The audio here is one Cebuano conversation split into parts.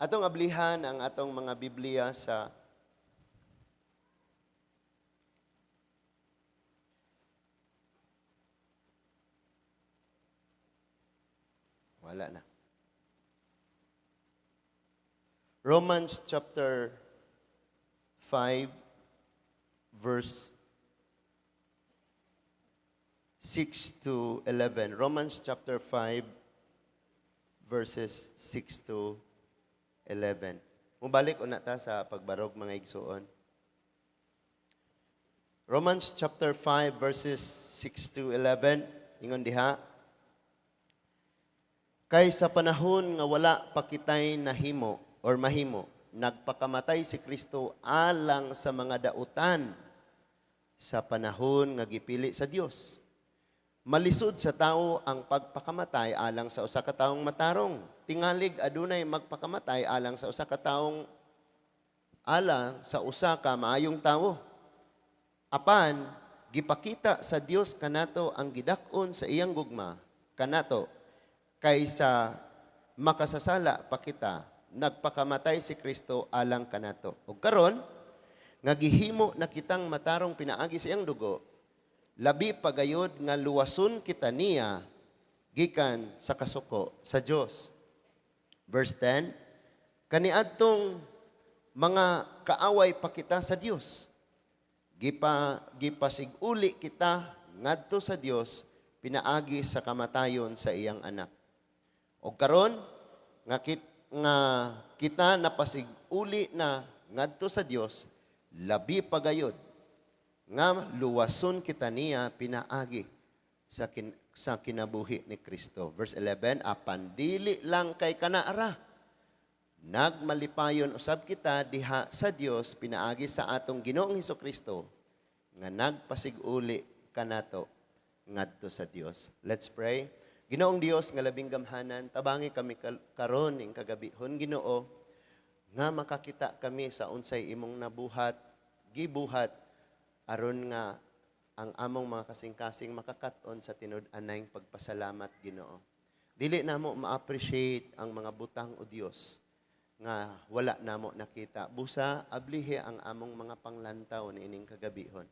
Atong ablihan ang atong mga Biblia sa Wala na. Romans chapter 5 verse 6 to 11. Romans chapter 5 verses 6 to 11. Mubalik una ta sa pagbarog, mga igsuon. Romans chapter 5 verses 6 to 11. Ingon diha: "Kay sa panahon nga wala pa kitay nahimo or mahimo, nagpakamatay si Kristo alang sa mga dautan sa panahon nga gipili sa Dios. Malisod sa tao ang pagpakamatay alang sa usa ka taong matarong. Tingalig adunay magpakamatay alang sa usa ka taong alang sa usa ka maayong tawo. Apan gipakita sa Dios kanato ang gidak-on sa iyang gugma kanato kaysa makasasala pa kita, nagpakamatay si Kristo alang kanato. Ug karon nga gihimo na kitang matarong pinaagi sa iyang dugo, labi pa gayod nga luwason kita niya gikan sa kasuko sa Dios." Verse 10, "Kaniadtong mga kaaway pa kita sa Dios, gipasig-uli kita ngadto sa Dios pinaagi sa kamatayon sa iyang anak. O karon nga kita napasig-uli na ngadto sa Dios, labi pa gayod nga luwason kita niya pinaagi sa kinabuhi ni Kristo." Verse 11, "Apan dili lang kay kanaara. Nagmalipayon usab kita diha sa Dios pinaagi sa atong Ginoong Kristo nga nagpasig-uli kanato ngadto sa Dios." Let's pray. Ginoong Dios nga labing gamhanan, tabangi kami karon ning kagabihon, Ginoo, nga makakita kami sa unsay imong nabuhat, gibuhat aron nga ang among mga kasing-kasing makakat-on sa tinud-anay pagpasalamat, Ginoo. Dili namo ma-appreciate ang mga butang, o Dios, nga wala namo nakita. Busa ablihi ang among mga panglantaw niining kagabihon.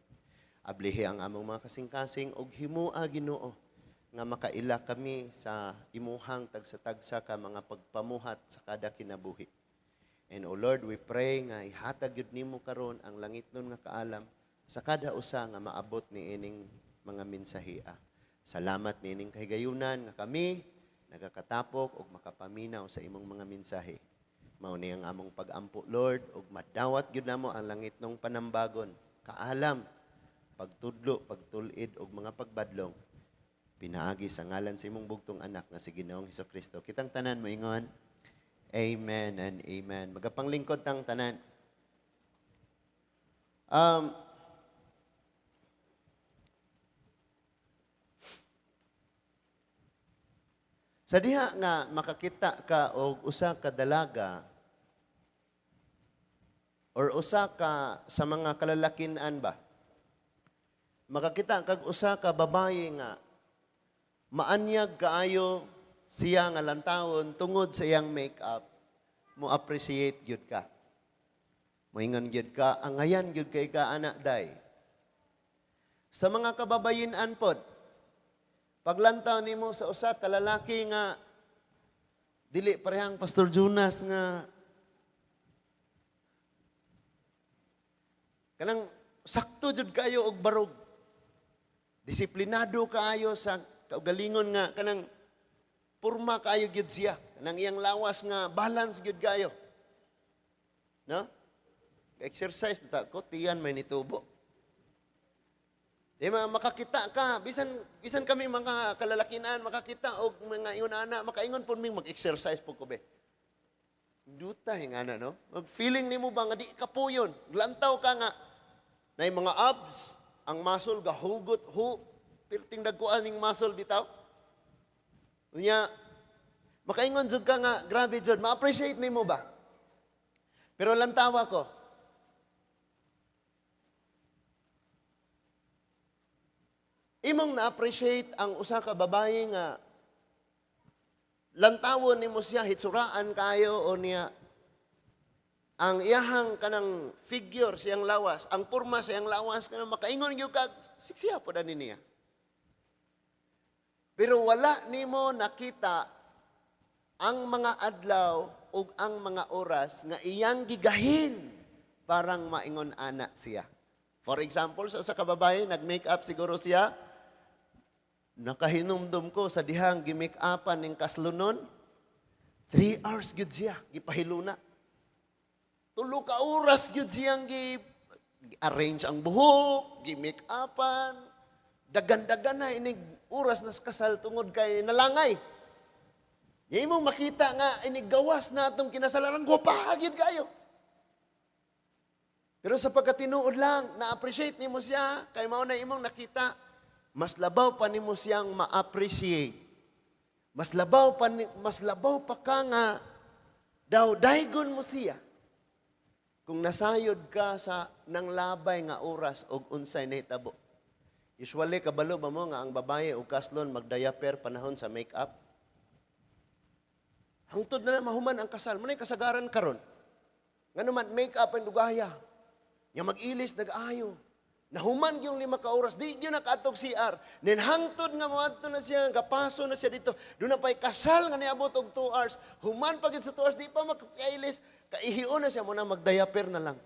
Ablihi ang among mga kasing-kasing ug himua, Ginoo, nga makaila kami sa imuhang tagsa-tagsa ka mga pagpamuhat sa kada kinabuhi. And O Lord, we pray nga ihatag gyud nimo karon ang langitnon nga kaalam sa kada usa nga maabot ni ining mga mensahia. Salamat niining kahigayunan nga kami nagakatapok ug makapaminaw sa imong mga mensahe. Mao ni ang among pag-ampo, Lord, ug madawat gyud namo ang langitnong panambagon, kaalam, pagtudlo, pagtul-id ug mga pagbadlong pinaagi sa ngalan sa imong bugtong anak nga si Ginoong Kristo. Kitang tanan moingon, "Amen and amen." Magapanglingkod tang tanan. Sa diha nga makakita ka og usa ka dalaga or usa ka sa mga kalalakinan ba, makakita kag usa ka babaye nga maanyag kaayo siya nga lantawon tungod sa iyang makeup, mo appreciate gyud ka. Moingon gyud ka, "Angayan gyud kay ka ana, day." Sa mga kababayin-an pod, paglantaw nimo sa usa ka lalaki nga dili parehang Pastor Jonas nga kanang sakto jud kayo og barog. Disiplinado kaayo sa kaugalingon nga kanang purma kaayo gyud siya. Kanang iyang lawas nga balance gyud kaayo. No? Exercise ta ko tiyan may nitubo. Di ma makakita ka bisan bisan kami mga kalalakinan makakita og mga ingon ana, makaingon pud ming mag-exercise pud ko be. Duta nga ana, no? Mag-feeling nimo ba nga di ka puyon. Glantaw ka nga nay mga abs, ang muscle gahugot hu pirting dagkuan ning muscle bitaw. Unya makaingon jud ka nga grabe jud, ma-appreciate nimo ba? Pero lantawa ko, imong na-appreciate ang usa ka babae nga lantawon nimo siya, hitsuraan kayo o niya Ang iyahang kanang figure siyang lawas, ang porma siyang lawas, kanang makaingon gyud ka, siksiya pod ani niya. Pero wala nimo nakita ang mga adlaw ug ang mga oras nga iyang gigahin parang maingon ana siya. For example, sa usa ka babae, nag-makeup siguro siya. Nakahinumdum ko sa dihang gi-make-upan ning kaslonon, 3 hours gyud siya, gipahiluna. 3 ka oras gyud siyang gi arrange ang buhok, gi-make-upan. Dagan-dagan na inig oras na sa kasal tungod kay nalangay. Nya imong makita nga inig gawas na atong kinasalaran, gwapa gyud kayo. Pero sa pagkatinuod lang, na-appreciate nimo siya, kay mao na imong nakita, mas labaw pa nimo siyang ma-appreciate. Mas labaw pa ka nga daw daygon mo siya. Kung nasayod ka sa nang labay nga oras og unsay nahitabo. Usually, kabalo ba mo nga ang babae o kaslon magdiaper panahon sa make-up? Hangtod na mahuman ang kasal, mao kasagaran karon. Ngano man, make-up ang dugaya. Nya mag-ilis nag-ayo. Nahuman yung 5 ka oras, di gyud nakaadtog CR. Nin hangtod nga moadto na siya, gapaso na siya dito. Doon na pa'y kasal nga niabot og 2 hours. Human pa gid sa 2 hours, di pa makailis. Kaihion na siya mo na magdiaper na lang.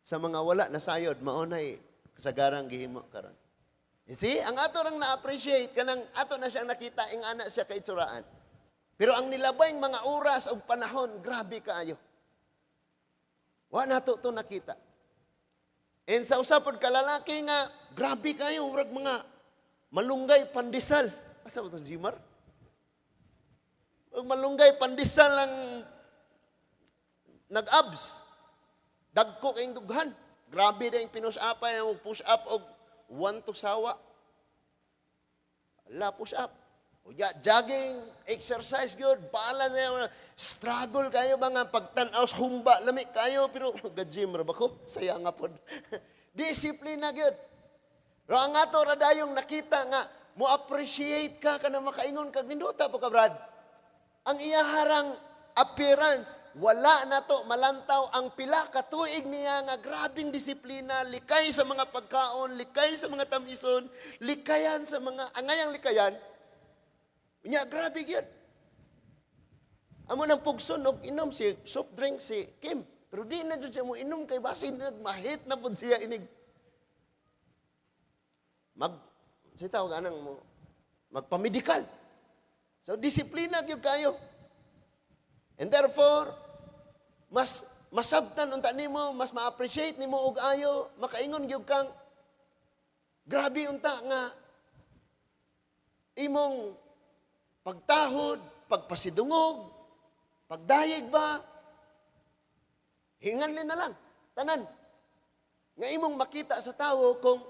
Sa mga wala nasayod, mao nay kasagarang gihimo karon. You see, ang ato rang na-appreciate, kanang ato na siyang nakita, ing ana siya kaitsuraan. Pero ang nilabay mga oras o panahon, grabe kaayo. Wa nato to nakita. And sa usa pod ka lalaki nga grabe kayo, murag mga malunggay pandesal. Asa ba to, Jimar? Malunggay pandesal ang nag-abs. Dagko kayong dughan. Grabe na yung pinush up ay push up og one to sawa. Ala, push up. O ya, jogging, exercise good, baala na. Struggle kayo mga pagtanaw sa humba, lami kayo, pero ga-gym ra ba ko? Saya nga pod. Disiplina gyud. Pero ang ato ra dayong nakita nga mo appreciate ka kana makaingon kag nindota po ka, Brad. Ang iyaharang appearance, wala na to malantaw ang pila ka tuig niya nga grabing disiplina, likay sa mga pagkaon, likay sa mga tamison, likayan sa mga angayang likayan. Nya grabe gyud. Amo nang pugson og inom si soft drink si Kim. Pero di na jud siya mo inom kay basin nagmahit na pud siya inig mag sa tawag anang mo magpamedikal. So disiplina gyud kayo. And therefore, mas masabtan unta nimo, mas ma-appreciate nimo og ayo, makaingon gyud kang grabe unta nga imong pagtahod, pagpasidungog, pagdayeg ba, hingan na lang, tanan. Nga imong makita sa tawo kung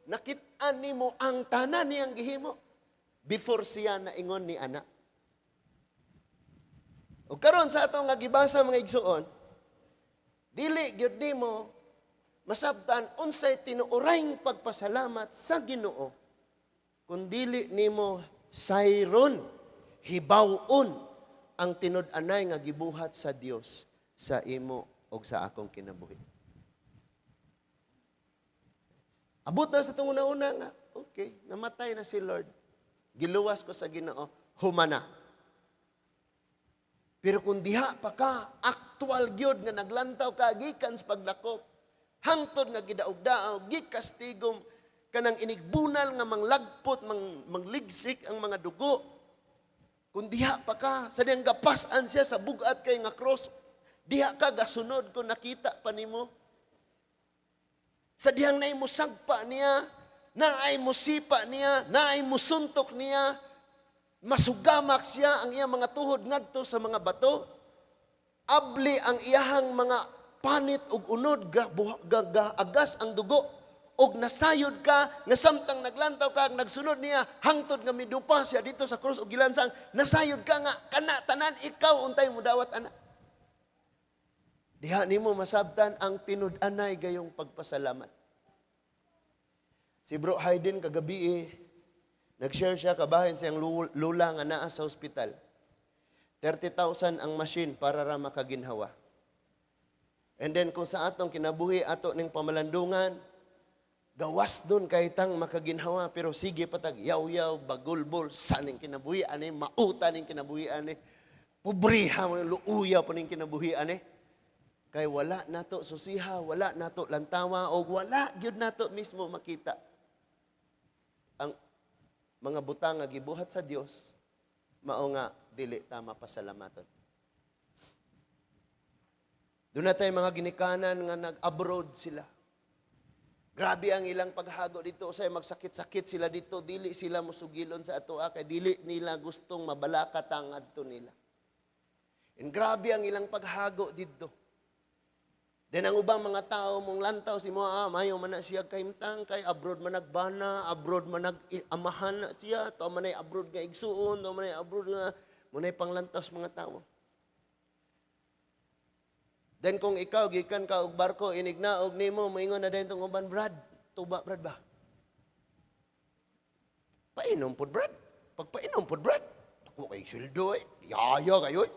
nakit-an nimo ang tanan niyang gihimo before siya naingon ni ana. O karon sa ato nga gibasa, mga igsuon, dili gyud nimo masabtan unsay tinuorayng pagpasalamat sa Ginoo kung dili nimo sayron, hibaw-on ang tinud-anay nga gibuhat sa Dios sa imo og sa akong kinabuhi. Abot na sa itong una-una nga, okay, namatay na si Lord. Giluwas ko sa Ginoo, humana. Pero kung diha pa ka, aktual gyud nga naglantaw ka gikan sa paglakop, hangtod nga gidaog-daog, gikastigom, kanang inigbunal nga manglagpot, mangligsik ang mga dugo. Kung diha pa ka, sa diyang gapasan siya sa bugat kay nga cross, diha ka gasunod kung nakita pa nimo. Sa dihang naay musagpa niya, naay musipa niya, naay musuntok niya, masugamak siya ang iyang mga tuhod ngadto sa mga bato, abli ang iyahang mga panit ug unod, ga, ga, ga, agas ang dugo, og nasayod ka nga samtang naglantaw ka nagsunod niya hangtod nga midupa siya dito sa krus ug gilansang, nasayod ka nga kana tanan ikaw untay mudawat ana. Diha nimo masabtan ang tinud-anay gayong pagpasalamat. Si Bro Hayden kagabi eh, nag-share siya kabahin sa iyang lula nga naa sa ospital. 30,000 ang machine para ra makaginhawa. And then kung sa atong kinabuhi, ato ning pamalandungan, gawas dun kay tang makaginhawa, pero sige patag yaw-yaw, bagulbol, sa ning kinabuhi ani, mauta ning kinabuhi ani, pobriha mo, luuya po ning kinabuhi ani. Kay wala nato susiha, wala nato lantawa, o wala gyud nato mismo makita ang mga butang nga gibuhat sa Dios, mao nga dili ta mapasalamaton. Duna tay mga ginikanan nga nag-abroad sila. Grabe ang ilang paghago dito, usay magsakit-sakit sila dito, dili sila musugilon sa atoa kay dili nila gustong mabalaka ta ngadto nila. And grabe ang ilang paghago didto. Then ang ubang mga tao mong lantaw si mo, ah, mayo man na siya kahimtang kay abroad man nagbana, abroad man nag amahan na siya, to man ay abroad nga igsuon, to man ay abroad nga munay panglantaw sa mga tao. Then kung ikaw gikan ka og barko, inignaog nimo, moingon na dayon tong uban, "Brad, tuba, Brad, ba? Painom pod, Brad. Pagpainom pod, Brad. Ako kay sweldo eh. Yaya kayo eh."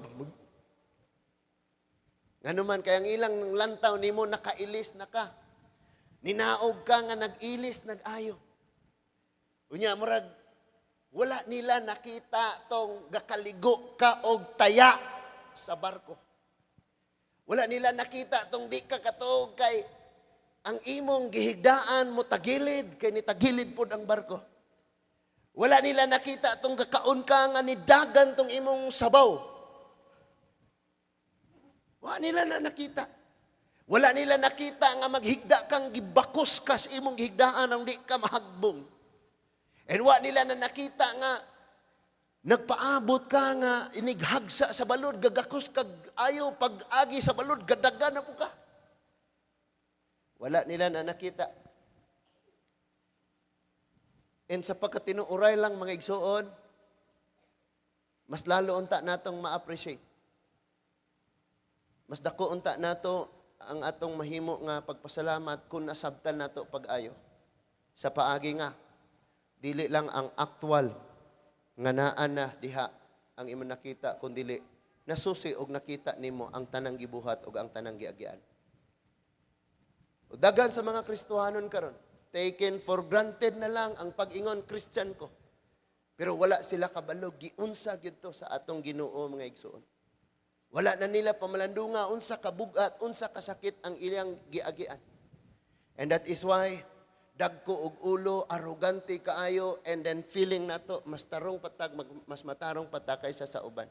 Ngano man kay ang ilang lantaw nimo, nakailis na ka. Ninaog ka nga nag-ilis, nag-ayo. Unya murag wala nila nakita tong gakaligo ka og taya sa barko. Wala nila nakita tong di ka katuog kay ang imong gihigdaan mo tagilid kay ni tagilid pod ang barko. Wala nila nakita tong gakaon ka nga nidagan tong imong sabaw. Wala nila na nakita. Wala nila nakita nga maghigda kang gibakos ka sa imong gihigdaan ang di ka mahagbong. And wa nila na nakita nga nagpaabot ka nga inighagsa sa balod, gagakos kag ayo pag-agi sa balod, gadaga na po ka. Wala nila na nakita. And sa pagkatinuuray lang, mga igsuon, mas lalo unta natong ma-appreciate. Mas dako unta nato ang atong mahimo nga pagpasalamat kung nasabtan nato pag-ayo. Sa paagi nga, dili lang ang actual nga naa na diha ang imo nakita, kun dili nasusi og nakita nimo ang tanang gibuhat og ang tanang giagian. O daghan sa mga Kristohanon karon, taken for granted na lang ang pag-ingon Christian ko. Pero wala sila kabalo giunsa gyud to sa atong Ginoo, mga igsuon. Wala na nila pamalandunga unsa kabugat, unsa kasakit ang ilang giagian. And that is why dagko og ulo, arrogante kaayo, and then feeling nato mas tarong patag, mas matarong pata kaysa sa uban.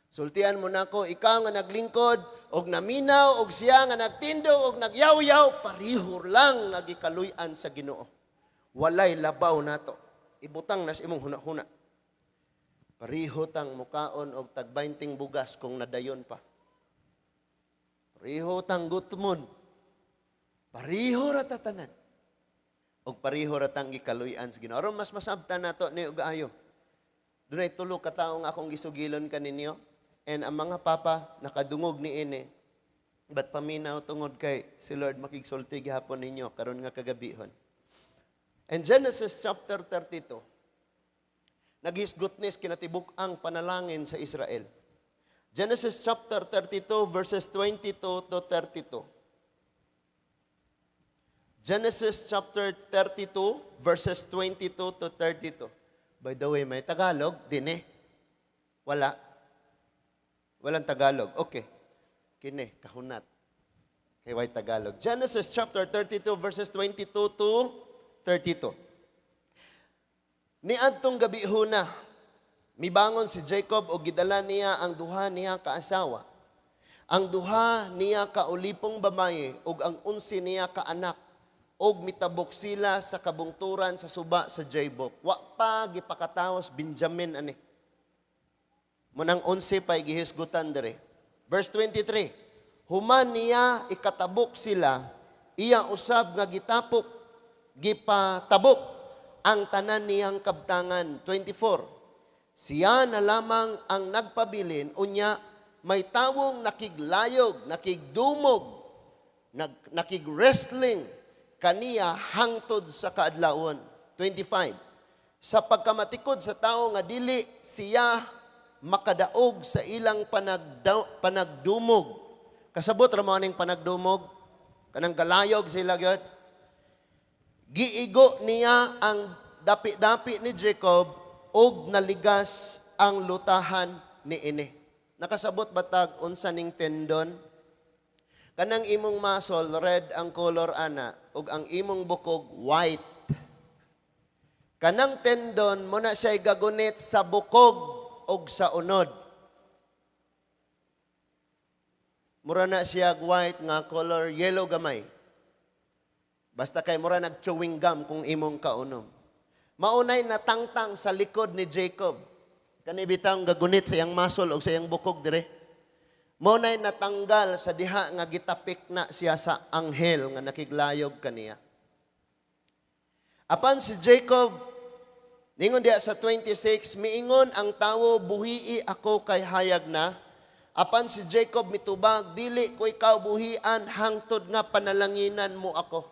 Sultian mo nako, ikaw nga naglingkod og naminaw og siya nga nagtindog og nagyaw-yaw, pareho lang nga gikaluy-an sa Ginoo. Walay labaw nato. Ibutang na sa imong huna-huna. Pareho tang mukaon og tag 20 bugas kung nadayon pa. Pareho tang gutmon. Pareho ra tatanan. Og pareho ra tang gikaluy-an sa Ginoo. Aron mas masabtan nato ni og ayo. Dunay tulo ka tawo nga akong gisugilon kaninyo. And ang mga papa nakadungog ni ini. But paminaw tungod kay si Lord makigsulti gihapon ninyo karon nga kagabihon. In Genesis chapter 32, naghisgot nis kinatibuk ang panalangin sa Israel. Genesis chapter 32 verses 22 to 32. Genesis chapter 32 verses 22 to 32. By the way, may Tagalog din eh. Wala. Walang Tagalog. Okay. Kini, kahunat. Kay way Tagalog. Genesis chapter 32 verses 22 to 32. Niadtong gabi huna, mibangon si Jacob og gidala niya ang duha niya kaasawa, ang duha niya ka ulipong babaye ug ang 11 niya ka anak, og mitabok sila sa kabungturan sa suba sa Jabbok. Wa pa gipakatawas Benjamin ani. Munang 11 pa gihisgutan dere. Verse 23. Human niya ikatabok sila, iya usab nga gitapok, gipatabok ang tanan niyang kabtangan. 24. Siya na lamang ang nagpabilin, unya may tawong nakiglayog, nakigdumog, nakig-wrestling kaniya hangtod sa kaadlawon. 25. Sa pagkamatikod sa tao nga dili siya makadaog sa ilang panagdumog. Kasabot ra mo aning panagdumog? Kanang galayog sila gyud. Giigo niya ang dapi-dapi ni Jacob ug naligas ang lutahan niini. Nakasabot ba tag unsa ning tendon? Kanang imong muscle, red ang color ana, ug ang imong bukog white. Kanang tendon mo na siya gagunit sa bukog ug sa unod. Mura na siya white nga color yellow gamay. Basta kay mura nag chewing gum kung imong kaunom. Maunay natangtang sa likod ni Jacob. Kani bitang gagunit sa iyang muscle ug sa iyang bukog dire. Maunay natanggal sa diha nga gitapik na siya sa anghel nga nakiglayog kaniya. Apan si Jacob, ningon diha sa 26, miingon ang tawo, "Buhii ako kay hayag na." Apan si Jacob mitubag, "Dili ko ikaw buhian hangtod nga panalanginan mo ako."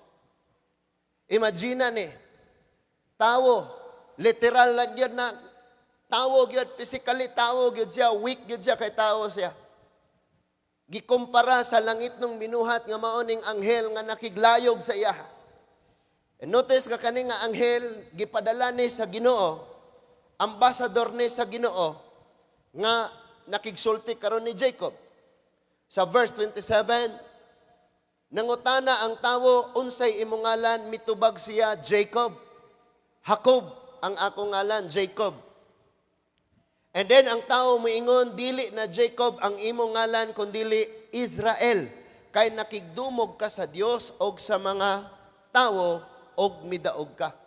Imagine ni, tawo, literal lang yun na, tawo gyud, physically tawo gyud siya, weak gyud siya kay tawo siya. Gikumpara sa langit nung binuhat nga maoning anghel nga nakiglayog sa iya. And notice ka kani nga anghel gipadala ni sa Ginoo, ambassador ni sa Ginoo nga nakigsulti karon ni Jacob. Sa verse 27, nangutana ang tawo, "Unsay imong ngalan?" Mitubag siya, "Jacob." "Jacob ang akong ngalan, Jacob." And then ang tao moingon, "Dili na Jacob ang imong ngalan kundili Israel kay nakigdumog ka sa Dios og sa mga tawo og midaog ka."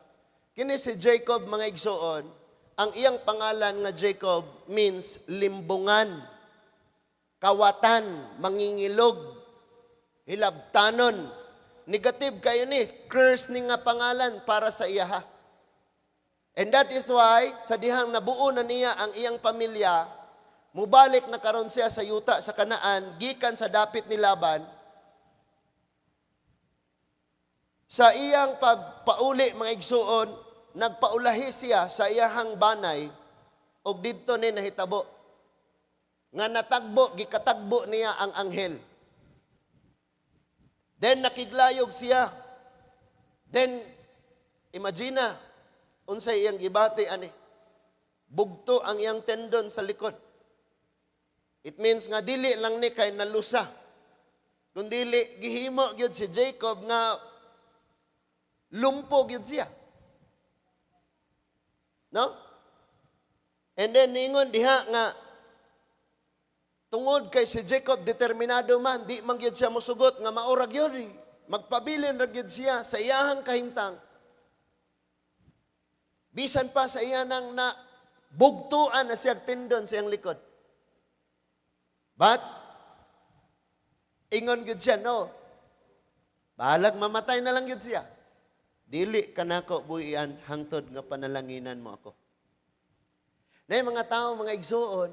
Kini si Jacob, mga igsoon, ang iyang pangalan nga Jacob means limbungan, kawatan, mangingilog, hilabtanon. Negative kayo ni, curse ni nga pangalan para sa iyaha. And that is why, sa dihang nabuo na niya ang iyang pamilya, mubalik na karon siya sa yuta sa Kanaan, gikan sa dapit ni Laban. Sa iyang pagpauli, mga igsuon, nagpaulahi siya sa iyahang banay, og didto ni nahitabo nga natagbo, gikatagbo niya ang anghel. Then nakiglayog siya. Then, imagine na, unsay iyang gibati ani. Bugto ang iyang tendon sa likod. It means nga dili lang ni kay nalusa. Kundili gihimo gyud si Jacob nga lumpo gyud siya. No? And then ningon diha nga tungod kay si Jacob determinado man, di man gyud siya mosugot nga maura gyud. Magpabilin ra gyud siya sa iyahang kahimtang. Bisan pa sa iya nang na bugtuan na siyang tendon sa iyang likod. But, ingon gyud siya, no. Bahalag mamatay na lang gyud siya. "Dili kanako buhian hangtod nga panalanginan mo ako." Na mga tao, mga igsuon,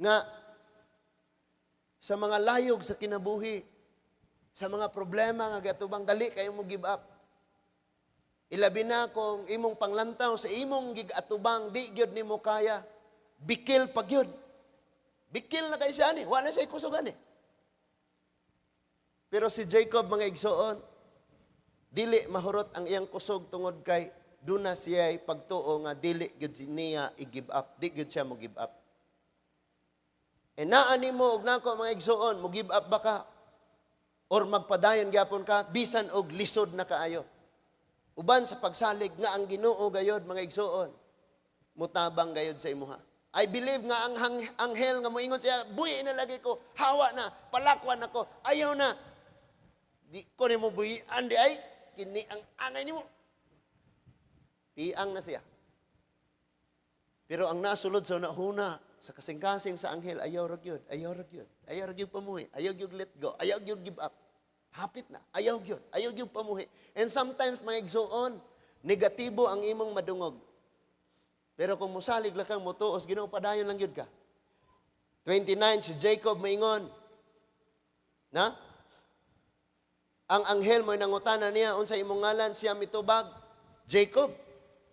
nga sa mga layog sa kinabuhi, sa mga problema nga gatubang, dali kayo mo give up. Ilabi na kung imong panglantaw sa imong gigatubang, di gyud nimo kaya. Bikil pa gyud. Bikil na kay siya ni, wala siya kusugan eh. Pero si Jacob, mga igsoon, dili mahurot ang iyang kusog tungod kay duna siya pagtuo nga dili gyud niya i-give up, di gyud siya mo give up. E naa nimo og nako, mga igsoon, mo give up ba ka? Or magpadayon gyapon ka bisan og lisod na kaayo? Uban sa pagsalig nga ang Ginoo gayod, mga igsoon, mutabang gayod sa imuha. I believe nga ang anghel nga moingon siya, "Buhi na lagi ko, hawa na, palakwan ako, ayaw na. Di ko nimo buhian di ay, kini ang angay nimo." Piang na siya. Pero ang nasulod sa huna sa kasing-kasing sa anghel, ayaw ra gyud, ayaw ra gyud, ayaw ra gyud pamuhi, ayaw gyud let go, ayaw gyud give up. Hapit na, ayaw gyud, ayaw gyud pamuhi. And sometimes, mga igsoon, negatibo ang imong madungog. Pero kung musalig lang kang mutuos, Ginoo, padayon lang gyud ka. 29, si Jacob maingon. Na? Ang anghel mo nangutana niya, "Unsa imong ngalan?" Siya mitubag, "Jacob."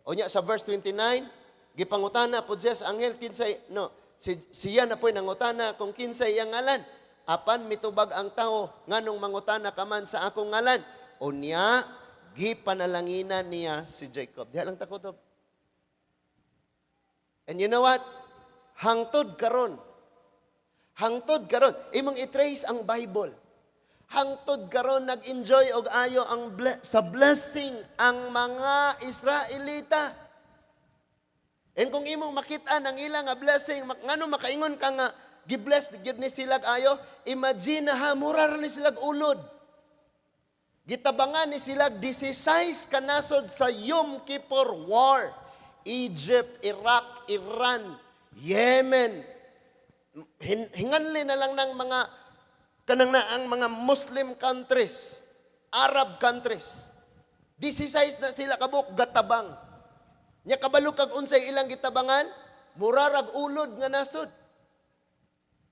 O nya sa verse 29, Gipangutana pod siya sa anghel kinsay, no, si, siya na po'y nangutana kung kinsay iyang ngalan. Apan mitubag ang tao, "Nganong mangutana ka man sa akong ngalan?" Unya gipanalanginan niya si Jacob. Diha lang ta kutob. And you know what? Hangtod karon. Hangtod karon, imong i-trace ang Bible. Hangtod karon nag-enjoy og ayo ang sa blessing ang mga Israelita. And kung imong makita ang ilang nga blessing, ngano makaingon ka nga gi-bless gyud ni sila ayo? Imagine ha, mura ra ni sila ulod. Gitabangan ni sila 16 ka nasod sa Yom Kippur War. Egypt, Iraq, Iran, Yemen. Hinganli na lang ng mga kanang na ang mga Muslim countries, Arab countries. 16 na sila kabuk gatabang. Nya kabalo kag unsay ilang gitabangan? Murarag ulod nga nasod.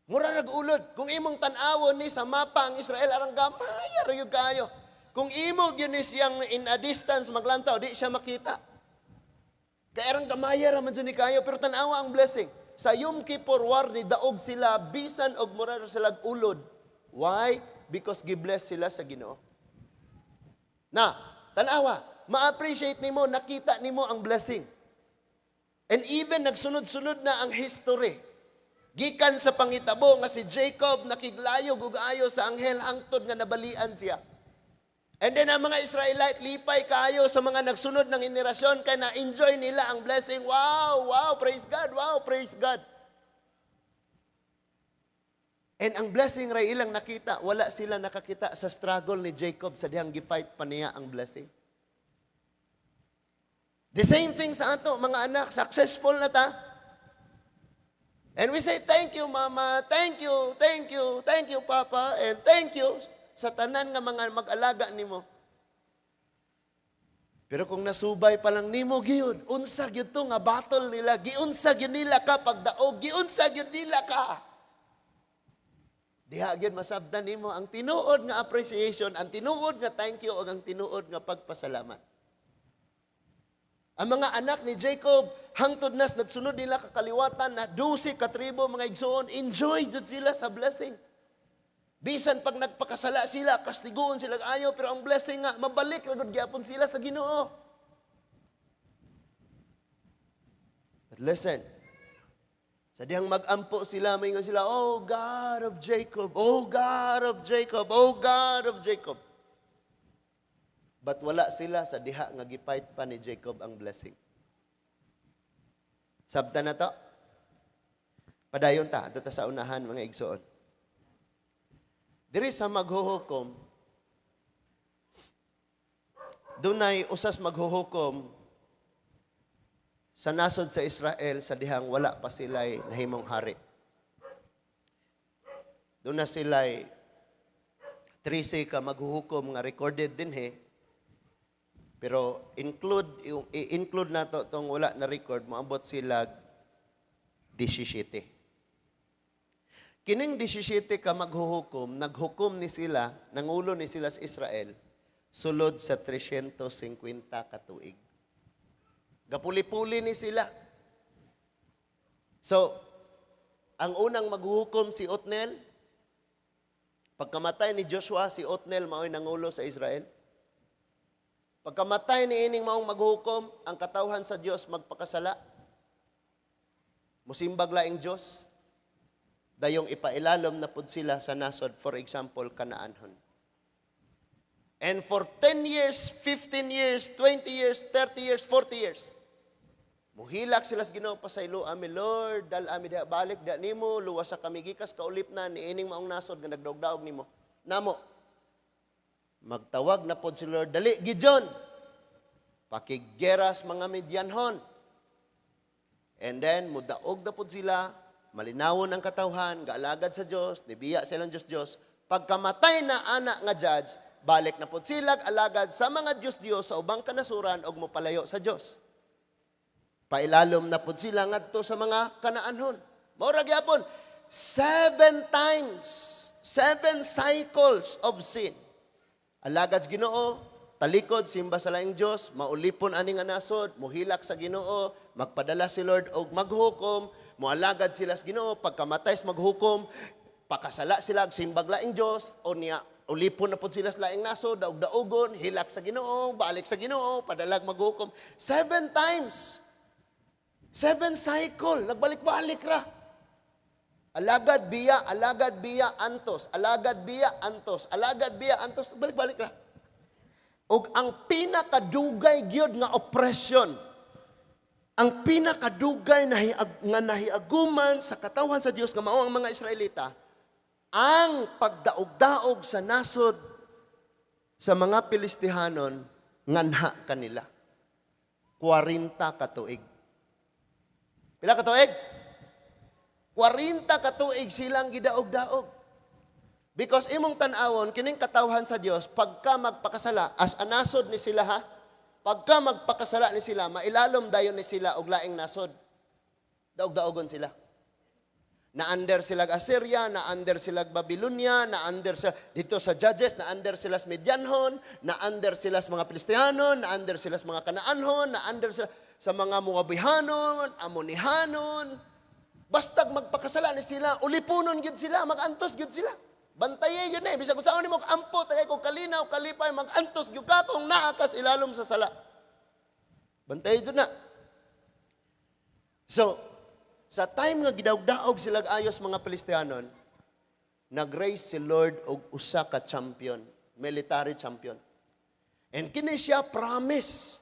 Murarag ulod. Kung imong tan-awon ni sa mapa ang Israel, arang gamay ra gyud kaayo. Kung imo gyud ni siyang in a distance maglantaw, di siya makita. Kay arang gamay ra man jud ni kayo, pero tan-awa ang blessing. Sa Yom Kippur War ni daog sila bisan og mura ra sila ulod. Why? Because gibless sila sa Ginoo. Na, tan-awa, ma-appreciate nimo, nakita nimo ang blessing. And even nagsunod-sunod na ang history. Gikan sa pangitabo nga si Jacob nakiglayog ug ayo sa anghel hangtod nga nabalian siya. And then ang mga Israelite lipay kaayo sa mga nagsunod ng henerasyon kay na-enjoy nila ang blessing. Wow, praise God. Wow, praise God. And ang blessing ray ilang nakita, wala sila nakakita sa struggle ni Jacob sa dihang gi-fight pa niya ang blessing. The same thing sa ato, mga anak, successful na ta. And we say, "Thank you, Mama, thank you, thank you, thank you, Papa, and thank you sa tanan nga mga mag-alaga nimo." Pero kung nasubay pa lang nimo gyud, unsa gyud to nga battle nila, giunsa gyud nila ka pagdaog, giunsa gyud nila ka. Diha gyud masabtan nimo ang tinuod nga appreciation, ang tinuod nga thank you ug ang tinuod nga pagpasalamat. Ang mga anak ni Jacob, hangtod nas nagsunod nila kakaliwatan na 12 ka tribo, mga igsoon, enjoy jud sila sa blessing. Bisan pag nagpakasala sila, kastiguon sila ayo, pero ang blessing nga mabalik ra gud gyapon sila sa Ginoo. But listen, sa dihang mag-ampo sila, maingon sila, "Oh God of Jacob, oh God of Jacob, oh God of Jacob." But wala sila sa diha nga gifight pa ni Jacob ang blessing. Sabta na to? Padayon ta, adto ta sa unahan, mga igsoon. Diri sa maghuhukom, dunay usas maghuhukom sa nasod sa Israel sa dihang wala pa sila'y nahimong hari. Doon na sila'y 13 ka maghuhukom nga recorded dinhi. Pero include yung i-include nato tong wala na record, moabot sila 17. Kining 17 ka maghuhukom, naghukom ni sila, nangulo ni sila sa Israel sulod sa 350 ka tuig. Gapuli-puli ni sila. So, ang unang maghuhukom si Otnel. Pagkamatay ni Joshua, si Otnel mao'y nangulo sa Israel. Pagkamatay ni ining maong maghukom, ang katawhan sa Dios magpakasala. Musimbag laing Dios. Dayong ipailalom na pud sila sa nasod, for example, Kanaanhon. And for 10 years, 15 years, 20 years, 30 years, 40 years, muhilak sila sa Ginoo, "Pasaylo ami, Lord, dal ami diha balik diha nimo, luwas sa kami gikas kaulip na niining maong nasod nga nagdaog-daog nimo. Namo." Magtawag na pod si Lord, "Dali, Gideon. Pakiggeras mga Midianhon." And then, mudaog na pod sila, malinawon ang katawhan, gaalagad sa Dios, nibiya silang Diyos-Diyos. Pagkamatay na ana nga judge, balik na pod sila alagad sa mga Diyos-Diyos sa ubang kanasuran og mopalayo sa Dios. Pailalom na pod sila ngadto sa mga Kanaanhon. Mao ra gyapon, seven times, seven cycles of sin. Alagad sa Ginoo, Talikod, simba sa laing Dios, maulipon ani nga nasod, muhilak sa Ginoo, magpadala si Lord og maghukom, moalagad sila sa Ginoo, pagkamatay sa maghukom, pakasala sila og simbag laing Dios, o niya ulipon na pud sila sa laing nasod, daog-daogon, hilak sa Ginoo, balik sa Ginoo, padalag maghukom. Seven times. Seven cycle, nagbalik-balik ra. Alagad biya, alagad biya, antos, alagad biya, antos, alagad biya, antos, balik-balik ra. Og ang pinakadugay gyud nga oppression, ang pinakadugay nga nahiaguman sa katawhan sa Dios nga mao ang mga Israelita, ang pagdaog-daog sa nasod sa mga Pilistihanon nganha kanila. 40 ka tuig. Pila ka tuig? 40 ka tuig silang gidaog-daog. Because imong tan-awon, kining katawhan sa Dios, pagka magpakasala, as a nasod ni sila ha, pagka magpakasala ni sila, mailalom dayon ni sila og laing nasod. Daog-daogon sila. Na-under sila Assyria, na-under sila Babylonia, na-under sila dito sa Judges, na-under sila sa Midianhon, na-under sila sa mga Pilistianon, na-under sila sa mga Kanaanhon, na-under sila sa mga Moabihanon, Amonihanon. Bastag magpakasala ni sila, ulipunon gyud sila, magantos gyud sila. Bantaye yun eh. Bisag kung saan mo ampo, tagay ko kalinaw, kalipay, magantos gyud ka kung naa ka sa ilalom sa sala. Bantaye gyud na. So, sa time nga gidaog-daog sila ayos mga Pilistianon, nag-raise si Lord og usa ka champion, military champion. And kini siya promise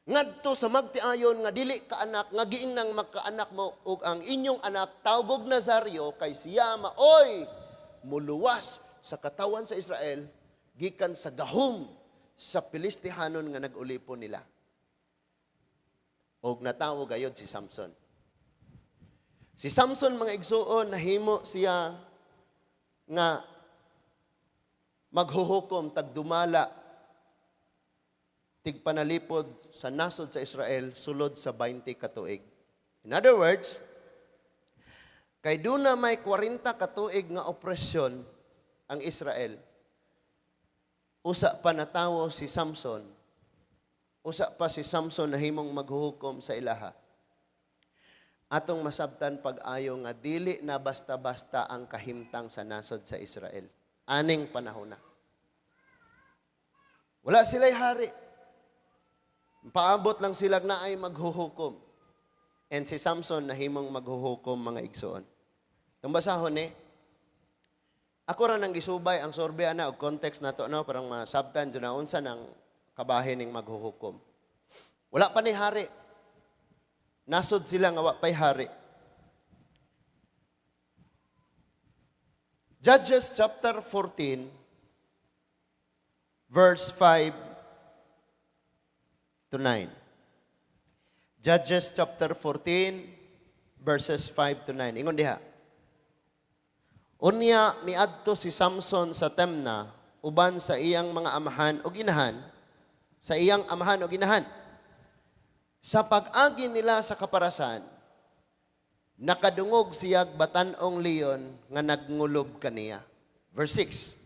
ngadto sa magtiayon nga dili ka anak, nga giingnang magkaanak mo ug ang inyong anak tawgog Nazario, kay siya maoy muluwas sa katawan sa Israel gikan sa gahom sa Pilistihanon nga nag-ulipon nila. Og natawo gayod si Samson. Si Samson, mga igsuon, nahimo siya nga maghuhukom, tagdumala, tigpanalipod sa nasod sa Israel sulod sa 20 katuig. In other words, kay duna may 40 katuig nga opresyon ang Israel. Usa pa natawo si Samson. Usa pa si Samson nahimong maghuhukom sa ilaha. Atong masabtan pag-ayo nga dili na basta-basta ang kahimtang sa nasod sa Israel aning panahon na. Wala sila'y hari. Paabot lang sila na ay maghuhukom. And si Samson nahimong maghuhukom, mga igsoon. Itong basahon eh, ako ra nang gisubay ang survey ana og context nato, no, parang masabtan jud na unsa nang kabahin ning maghuhukom. Wala pa ni hari. Nasod sila nga wa pay hari. Judges chapter 14 verse 5 to 9. Judges chapter 14 verses 5 to 9. Ingon diha. Unya miadto si Samson sa Temna uban sa iyang mga amahan ug inahan, sa iyang amahan ug inahan. Sa pag-agi nila sa kaparasan, nakadungog siyag batan-ong leon nga nagngulob kaniya. Verse 6.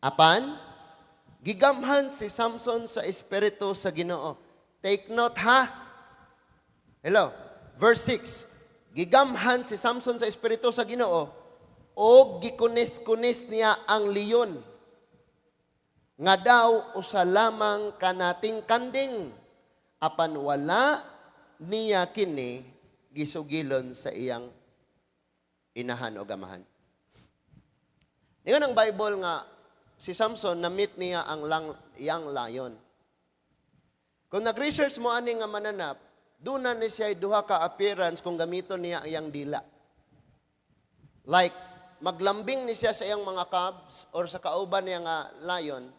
Apan, gigamhan si Samson sa espiritu sa Ginoo. Take note ha. Hello. Verse 6. Gigamhan si Samson sa espiritu sa Ginoo o gikunis-kunis niya ang leon nga daw usa lamang kanating kanding, apan wala niya kini gisugilon sa iyang inahan o gamahan. Ningon ang Bible nga si Samson na-meet niya ang young lion. Kung nag-research mo ani nga mananap, duna ni siya duha ka appearance kung gamiton niya ang iyang dila. Like, maglambing ni siya sa iyang mga cubs or sa kauban niya nga lion,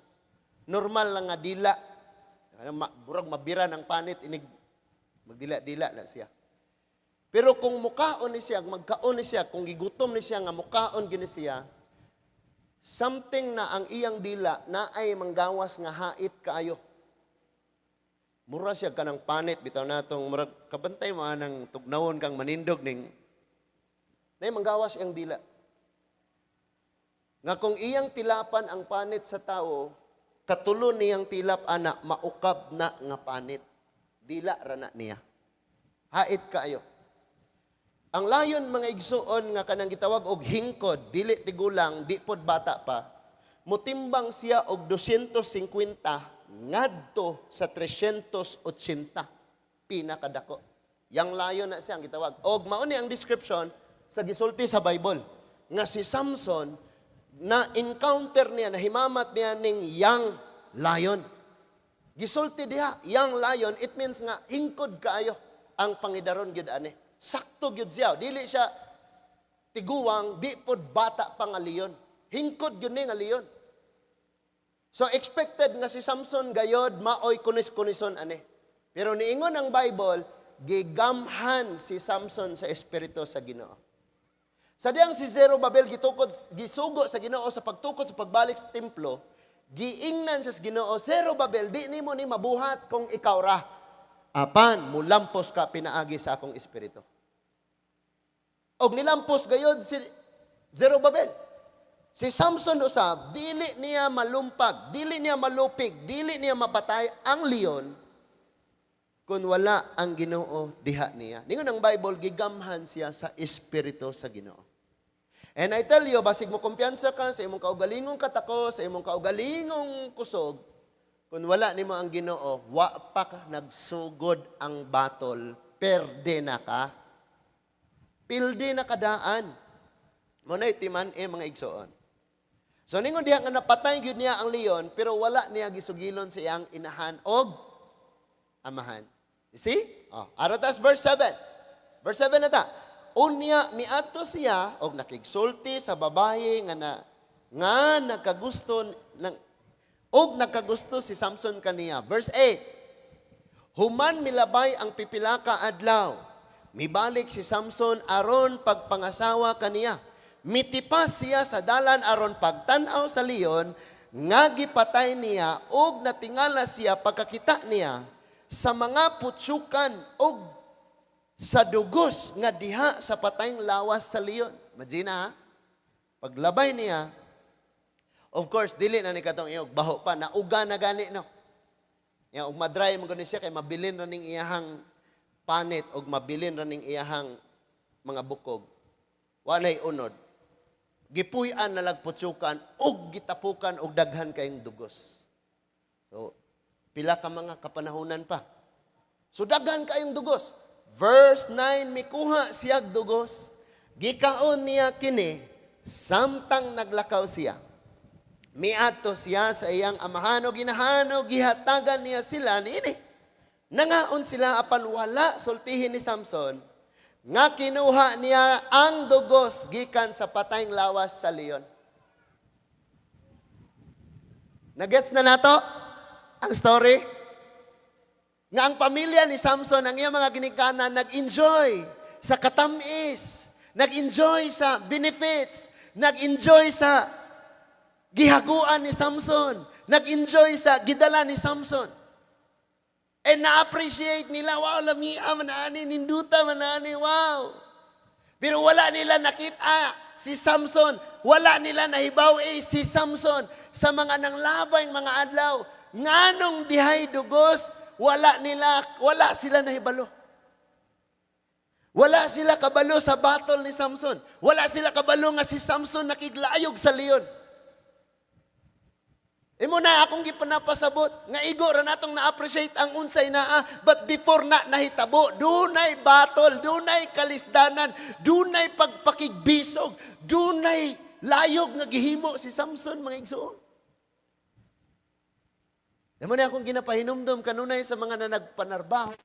normal lang nga dila. Ano, burag mabira ng panit, inig magdila-dila na siya. Pero kung mukaon ni siya, magkaon ni siya, kung gigutom ni siya nga mukaon gini siya, something na ang iyang dila na ay manggawas nga hait kaayo. Mura siya kanang panit bitaw natong murag kabantay mo anang tugnawon kang manindog ning nay manggawas iyang dila. Nga kung iyang tilapan ang panit sa tao, Katulo niyang tilap ana, maukab na nga panit. Dila ra na niya. Hait kaayo. Ang lion, mga igsuon, nga kanang gitawag og hingkod, dili tigulang, di pod bata pa, mutimbang siya og 250 ngadto sa 380, pinakadako. Yang lion na siya ang gitawag. Og mao ni ang description sa gisulti sa Bible nga si Samson na encounter niya, nahimamat niya ning young lion. Gisulti diha, young lion, it means nga hingkod kaayo ang pangidaron gyud ani. Sakto gyud siya. Dili siya tiguwang, di pod bata pa nga leon. Hingkod gyud ni nga leon. So expected nga si Samson gayod maoy kunis-kunison ani. Pero niingon ang Bible, gigamhan si Samson sa espiritu sa Ginoo. Sa diyang si Zerubbabel gitukod, gisugo sa Ginoo sa pagtukod sa pagbalik sa templo, giingnan siya sa Ginoo, "Zerubbabel, di nimo ni mabuhat kung ikaw ra. Apan mulampos ka pinaagi sa akong espiritu." Og nilampos gayod si Zerubbabel. Si Samson usab, dili niya malumpag, dili niya malupig, dili niya mapatay ang leon kung wala ang Ginoo diha niya. Ningon ang Bible, gigamhan siya sa espiritu sa Ginoo. And I tell you, basig mo kumpiyansa ka sa imong kaugalingong katako, sa imong kaugalingong kusog, kung wala nimo ang Ginoo, wa pa ka nagsugod ang battle, perde na ka. Pildi na kadaan. Mao na timan eh, mga igsoon. So ningon diha nga napatay gyud niya ang leon, pero wala niya gisugilon sa iyang inahan og amahan. You see? Oh, ato tas verse 7. Verse 7 na ta. Unya miadto siya og nakigsulti sa babaye nga na nga nagkagusto ng og nagkagusto si Samson kaniya. Verse 8. Human milabay ang pipila ka adlaw, mibalik si Samson aron pagpangasawa kaniya. Mitipas siya sa dalan aron pagtan-aw sa leon nga gipatay niya, og natingala siya pagkakita niya sa mga putsukan og sa dugos nga diha sa patayng lawas sa leon. Imagine ha? Paglabay niya, of course, dili na ni katong iyog baho pa, nauga na gani, no? Ya, ug madry mo gani siya kay mabilin ra ning iyahang panit og mabilin ra ning iyahang mga bukog. Wa nay unod. Gipuy-an na lag putsukan ug gitapukan og daghan kayong dugos. So, pila ka mga kapanahunan pa. So daghan kayong dugos. Verse 9, mikuha siyag dugos. Gikaon niya kini samtang naglakaw siya. Miadto siya sa iyang amahan o ginahan o gihatagan niya sila niini. Nangaon sila, apan wala sultihin ni Samson nga kinuha niya ang dugos gikan sa patayng lawas sa leon. Nagets na nato ang story? Nga ang pamilya ni Samson, ang iyang mga ginikanan, nag-enjoy sa katamis, nag-enjoy sa benefits, nag-enjoy sa gihaguan ni Samson, nag-enjoy sa gidala ni Samson. And na-appreciate nila, "Wow, lamia man ani, ninduta man ani, wow." Pero wala nila nakita si Samson, wala nila nahibaw eh, si Samson sa mga nanglabay mga adlaw. Nganong dihay dugos, wala nila, wala sila nahibalo. Wala sila kabalo sa battle ni Samson. Wala sila kabalo nga si Samson nakiglayog sa leon. Imo na akong gipanapasabot nga igo ra natong na-appreciate ang unsay naa, but before na nahitabo, dunay battle, dunay kalisdanan, dunay pagpakigbisog, dunay layog nga gihimo si Samson, mga igsoon. Imo na akong ginapahinumdom kanunay sa mga na nagpanarbaho.